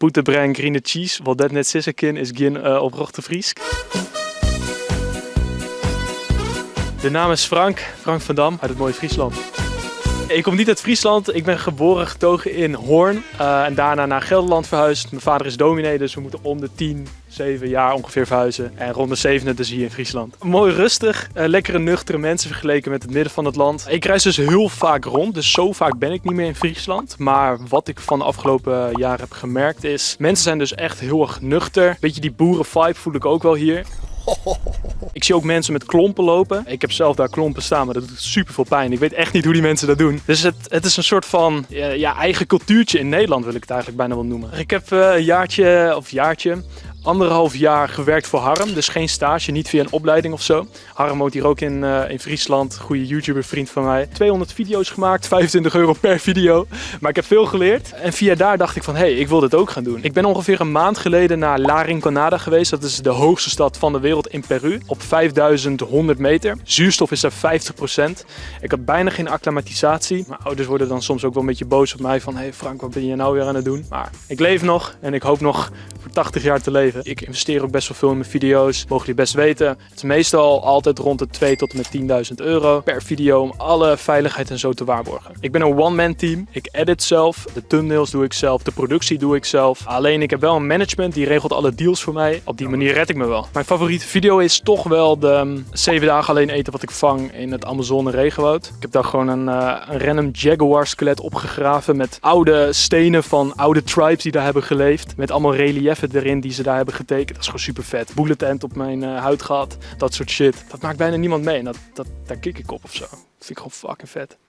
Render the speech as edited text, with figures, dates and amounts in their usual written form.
Bûterbrân griene cheese. Wa't dat net sizze kin, is gjin oprjochte Frysk. De naam is Frank, Frank van Dam uit het mooie Friesland. Ik kom niet uit Friesland, ik ben geboren getogen in Hoorn en daarna naar Gelderland verhuisd. Mijn vader is dominee, dus we moeten om de 10, 7 jaar ongeveer verhuizen. En rond de zevende dus hier in Friesland. Mooi rustig, lekkere nuchtere mensen vergeleken met het midden van het land. Ik reis dus heel vaak rond, dus zo vaak ben ik niet meer in Friesland. Maar wat ik van de afgelopen jaren heb gemerkt is, mensen zijn dus echt heel erg nuchter. Beetje die boeren-vibe voel ik ook wel hier. Ik zie ook mensen met klompen lopen. Ik heb zelf daar klompen staan, maar dat doet super veel pijn. Ik weet echt niet hoe die mensen dat doen. Dus het is een soort van, ja, eigen cultuurtje in Nederland, wil ik het eigenlijk bijna wel noemen. Ik heb een jaartje, of jaartje, anderhalf jaar gewerkt voor Harm. Dus geen stage, niet via een opleiding of zo. Harm woont hier ook in Friesland. Goede YouTuber vriend van mij. 200 video's gemaakt, €25 per video. Maar ik heb veel geleerd. En via daar dacht ik van, hé, hey, ik wil dit ook gaan doen. Ik ben ongeveer een maand geleden naar La Rinconada geweest. Dat is de hoogste stad van de wereld in Peru. Op 5100 meter. Zuurstof is daar 50%. Ik had bijna geen acclimatisatie. Mijn ouders worden dan soms ook wel een beetje boos op mij. Van, hé hey Frank, wat ben je nou weer aan het doen? Maar ik leef nog en ik hoop nog voor 80 jaar te leven. Ik investeer ook best wel veel in mijn video's. Mogen jullie best weten. Het is meestal altijd rond de 2 tot en met €10.000 per video om alle veiligheid en zo te waarborgen. Ik ben een one-man team. Ik edit zelf. De thumbnails doe ik zelf. De productie doe ik zelf. Alleen ik heb wel een management die regelt alle deals voor mij. Op die manier red ik me wel. Mijn favoriete video is toch wel de 7 dagen alleen eten wat ik vang in het Amazone regenwoud. Ik heb daar gewoon een random jaguar skelet opgegraven met oude stenen van oude tribes die daar hebben geleefd. Met allemaal relieven erin die ze daar hebben getekend. Dat is gewoon super vet. Bullet ant op mijn huid gehad. Dat soort shit. Dat maakt bijna niemand mee. En daar kik ik op of zo. Dat vind ik gewoon fucking vet.